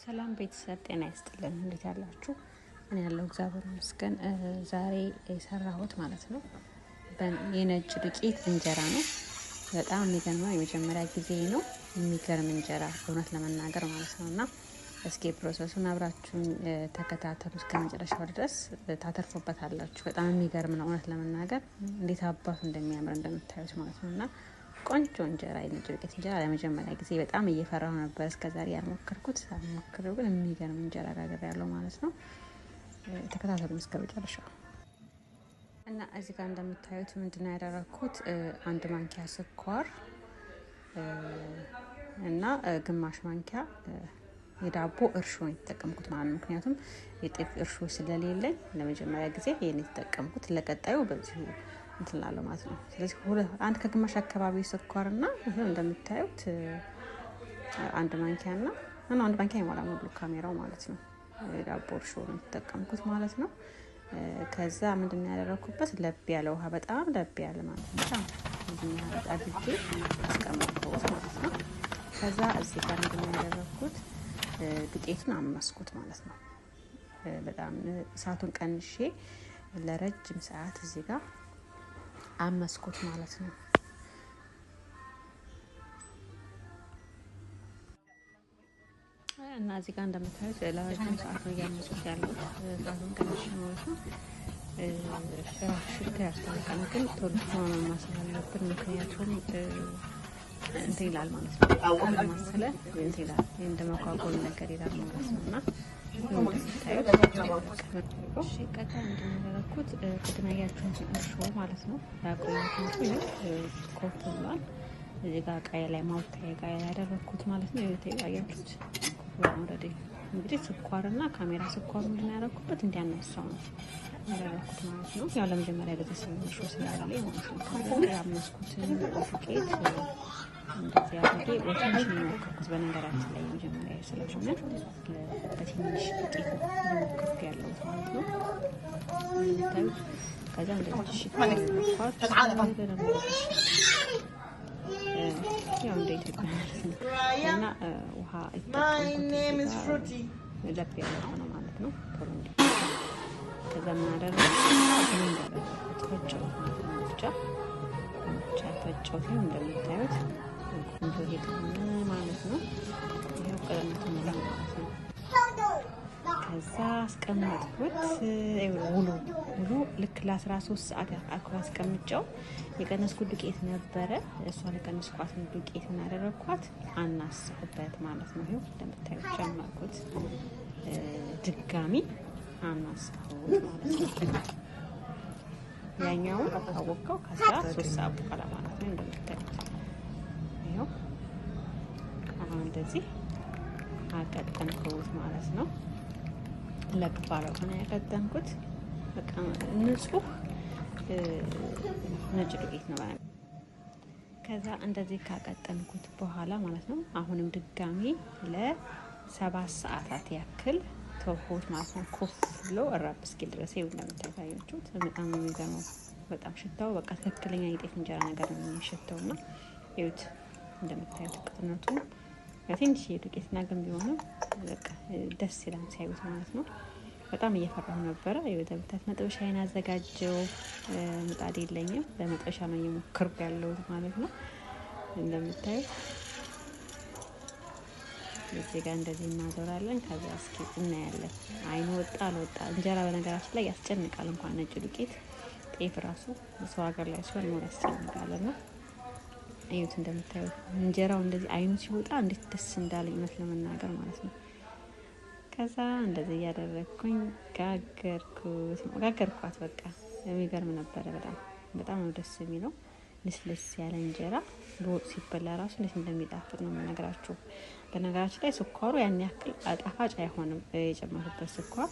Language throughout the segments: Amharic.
ሰላም ቤተሰብ ጤና ይስጥልን። እንዴት ያላችሁ? እኔ ያለው እግዚአብሔር ይመስገን። ዛሬ የሰራሁት ማለት ነው የነጭ ዱቄት እንጀራ ነው። በጣም የሚገርመው የመጀመሪያ ጊዜ ነው የሚገርም እንጀራ እውነት ለመናገር ማለት ነው። እና እስኪ process ኡን አብራችሁን ተከታተሉ እስከ መጨረሻው ድረስ ታተርፉበታላችሁ። በጣም የሚገርም ነው እውነት ለመናገር እንዴት አባቱ እንደሚያምር እንደምታዩት ማለት ነው። እና ቆንጆ እንጀራ የነጭ ዱቄት እንጀራ ለመጀመሪያ ጊዜ በጣም እየፈራሁ ነበር እስከዛሬ ያልሞከርኩት። ሳልሞክረው ግን የሚገርም እንጀራ ጋግሬያለሁ ማለት ነው። ተከታተሉ እስከ መጨረሻው። እና እዚህ ጋር እንደምታዩት ምንድነው ያደረኩት? አንድ ማንኪያ ስኳር እና ግማሽ ማንኪያ የዳቦ እርሾ ነው የተጠቀምኩት ማለት ነው። ምክንያቱም የጤፍ እርሾ ስለሌለኝ ለመጀመሪያ ጊዜ ይሄን የተጠቀምኩት፣ ለቀጣዩ በዚሁ እንትን እላለሁ ማለት ነው። ስለዚህ አንድ ከግማሽ አካባቢ ስኳር እና ይሄው እንደምታዩት አንድ ማንኪያ እና አንድ ማንኪያ ይሞላል ሙሉ ካሜራው ማለት ነው። የዳቦ እርሾ ነው የተጠቀምኩት ማለት ነው። ከዛ ምንድነው ያደረኩበት? ለብ ያለ ውሃ፣ በጣም ለብ ያለ ማለት ነው። በጣም አድርጌ አስቀመጥኩት ማለት ነው። ከዛ እዚህ ጋር ምንድነው ያደረኩት? ዱቄቱን አመስኩት ማለት ነው። በጣም እሳቱን ቀንሼ ለረጅም ሰዓት እዚህ ጋር አመስኩት ማለት ነው። እና እዚህ ጋር እንደምታዩት ለረጅም ሰዓት ነው እያመስኩት ያለሁት፣ እሳቱን ቀንሼ ማለት ነው። ሽታ ያስታውቃል፣ ግን ቶሎ ማማሰል አለብን፣ ምክንያቱም እንትን ይላል ማለት ነው። ማሰለ እንትን ይላል፣ እንደ መጓጎል ነገር ይላል ማለት ነው። እና እንደምታዩት እሺ፣ ቀጣይ ምንድን ነው ያደረኩት? ቅድም ያያችሁትን እርሾ ማለት ነው ያቆየሁትን እርሾ ኮፍ ብሏል። እዚህ ጋር እቃዬ ላይ ማውጣያ እቃዬ ላይ ያደረኩት ማለት ነው። አያችሁት? ኮፍ ብሏል already። እንግዲህ ስኳርና ካሜራ ስኳር ምንድን ነው ያደረኩበት እንዲያነሳው ነው ያደረኩት ማለት ነው። ያው ለመጀመሪያ ጊዜ እርሾ ስላለ ማለት ነው። ከዛ ያመስኩትን ዱቄት እንደዚህ አድርጌ በትንሽ ነው የሞከርኩት። በነገራችን ላይ የመጀመሪያ ስለሆነ በትንሽ ዱቄት ነው እየሞከርኩ ያለሁት ማለት ነው። እንደምታዩት ከዛ እንደዚህ ሽት ያደረኳት በደንብ ያው እንደ ኢትዮጵያ ማለት ነው። እና ውሃ የተጠቀምኩት ለብ ያለ ውሃ ነው ማለት ነው። ቶሎ እንዲ ከዛ ምን አደረኩት? እንዳደረኩት ፈጨሁት ማለት ነው። ብቻ ብቻ ፈጨሁት። እንደምታዩት ቆንጆ ሊጥ ሆነ ማለት ነው። ይኸው ቅጥነቱ ማለት ነው። ከዛ አስቀመጥኩት ውሎ ውሎ ልክ ለ13 ሰዓት አካባቢ አስቀምጨው የቀነስኩት ዱቄት ነበረ። እሷን የቀነስኳትን ዱቄት ምን አደረግኳት? አናሳሁበት ማለት ነው። ይኸው እንደምታዩት ጨመርኩት፣ ድጋሚ አናሳሁት ማለት ነው። ያኛውን ካወቀው ከ13 ሰዓት በኋላ ማለት ነው። እንደምታዩት ይኸው አሁን እንደዚህ አቀጠንኩት ማለት ነው። ለብ ባለ ሆነ ያቀጠንኩት በቃ ንጹህ ነጭ ዱቄት ነው። ከዛ እንደዚህ ካቀጠንኩት በኋላ ማለት ነው አሁንም ድጋሚ ለ7 ሰዓታት ያክል ተውኩት ማለት ነው። ኮፍ ብሎ እራብ እስኪል ድረስ ይኸው እንደምታያችሁት በጣም የሚገርመው በጣም ሽታው በቃ ትክክለኛ የጤፍ እንጀራ ነገር ነው የሚሸተው። እና ይኸውት እንደምታዩት ቅጥነቱ ትንሽ የዱቄት ነገር ቢሆንም በቃ ደስ ይላል ሲያዩት ማለት ነው። በጣም እየፈራሁ ነበረ። እንደምታዩት መጥበሻዬን አዘጋጀው። ምጣድ የለኝም፣ በመጥበሻ ነው እየሞከርኩ ያለሁት ማለት ነው። እንደምታዩት እዚህ ጋር እንደዚህ እናዞራለን። ከዛ እስኪ እናያለን አይኑ ወጣ አልወጣ። እንጀራ በነገራችን ላይ ያስጨንቃል። እንኳን ነጭ ዱቄት ጤፍ ራሱ ሰው ሀገር ላይ ሲሆን more ያስጨንቃል። እና እዩት እንደምታዩት እንጀራው እንደዚህ አይኑ ሲወጣ እንዴት ደስ እንዳለኝ እውነት ለመናገር ማለት ነው። ከዛ እንደዚህ እያደረግኩኝ ጋገርኩት ጋገርኳት። በቃ የሚገርም ነበረ። በጣም በጣም ነው ደስ የሚለው። ልስልስ ያለ እንጀራ በወጥ ሲበላ ራሱ እንዴት እንደሚጣፍጥ ነው የምነግራችሁ። በነገራችን ላይ ስኳሩ ያን ያክል ጣፋጭ አይሆንም የጨመርኩበት ስኳር፣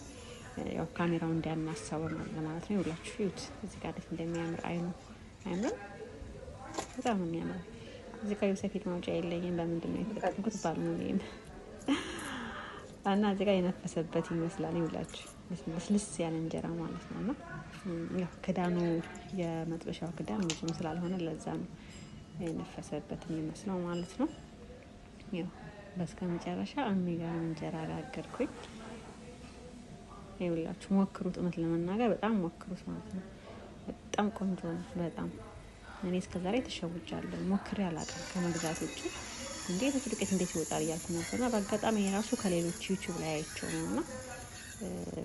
ያው ካሜራው እንዲያናሳው ለማለት ነው። ይኸውላችሁ እዩት እዚህ ጋር እንዴት እንደሚያምር አይኑ አያምርም? በጣም ነው የሚያምረው። እዚህ ጋር የሰፌድ ማውጫ የለኝም። በምንድን ነው የተጠቀምኩት? ባልሙኒየም። እና እዚህ ጋር የነፈሰበት ይመስላል። ይኸውላችሁ ልስልስ ያለ እንጀራ ማለት ነው። እና ያው ክዳኑ የመጥበሻው ክዳን ብዙም ስላልሆነ ለዛ ነው የነፈሰበት የሚመስለው ማለት ነው። ያው በስከ መጨረሻ የሚገርም እንጀራ ጋገርኩኝ። ይኸውላችሁ ሞክሩት። እውነት ለመናገር በጣም ሞክሩት ማለት ነው። በጣም ቆንጆ ነው። በጣም እኔ እስከዛሬ ተሸውጃለሁ። ሞክሬ አላውቅም ከመግዛት ውጭ። እንዴ የፍች ዱቄት እንዴት ይወጣል እያልኩ ነበርና በአጋጣሚ የራሱ ከሌሎች ዩቲዩብ ላይ አይቼው ነው እና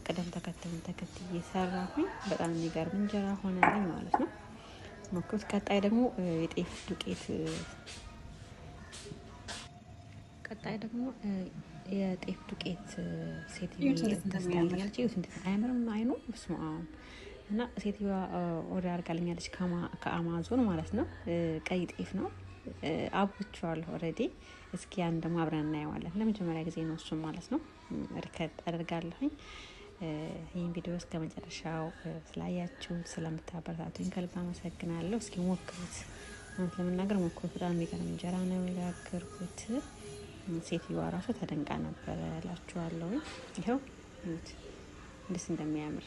ቅደም ተከተሉን ተከትዬ ሰራሁኝ። በጣም የሚገርም እንጀራ ሆነልኝ ማለት ነው። ሞክሩት። ቀጣይ ደግሞ የጤፍ ዱቄት ቀጣይ ደግሞ የጤፍ ዱቄት ሴትዮ ገዝታልኛለች። እዩት እንዴት አያምርም? አይኑ በስመ አብ። እና ሴትዮዋ order አድርጋልኛለች ከአማዞን ማለት ነው። ቀይ ጤፍ ነው። አብኩቼዋለሁ already። እስኪ ያን ደግሞ አብረን እናየዋለን። ለመጀመሪያ ጊዜ ነው እሱም ማለት ነው። Record አደርጋለሁኝ። ይህን ቪዲዮ እስከ መጨረሻው ስላያችሁ ስለምታበረታቱኝ ከልብ አመሰግናለሁ። እስኪ ሞክሩት፣ እውነት ለመናገር ሞክሩት። በጣም የሚገርም እንጀራ ነው የጋገርኩት። ሴትዮዋ ራሱ ተደንቃ ነበረ እላችኋለሁ። ይኸው እዩት እንዴት እንደሚያምር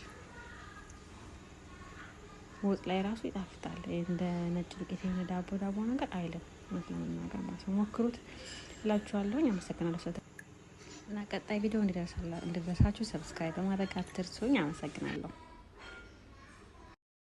ወጥ ላይ ራሱ ይጣፍጣል። እንደ ነጭ ዱቄት የሆነ ዳቦ ዳቦ ነገር አይልም። እውነት ለመናገር ማለት ነው። ሞክሩት እላችኋለሁኝ። አመሰግናለሁ። እና ቀጣይ ቪዲዮ እንዲደርሳችሁ subscribe በማድረግ አትርሱኝ። አመሰግናለሁ።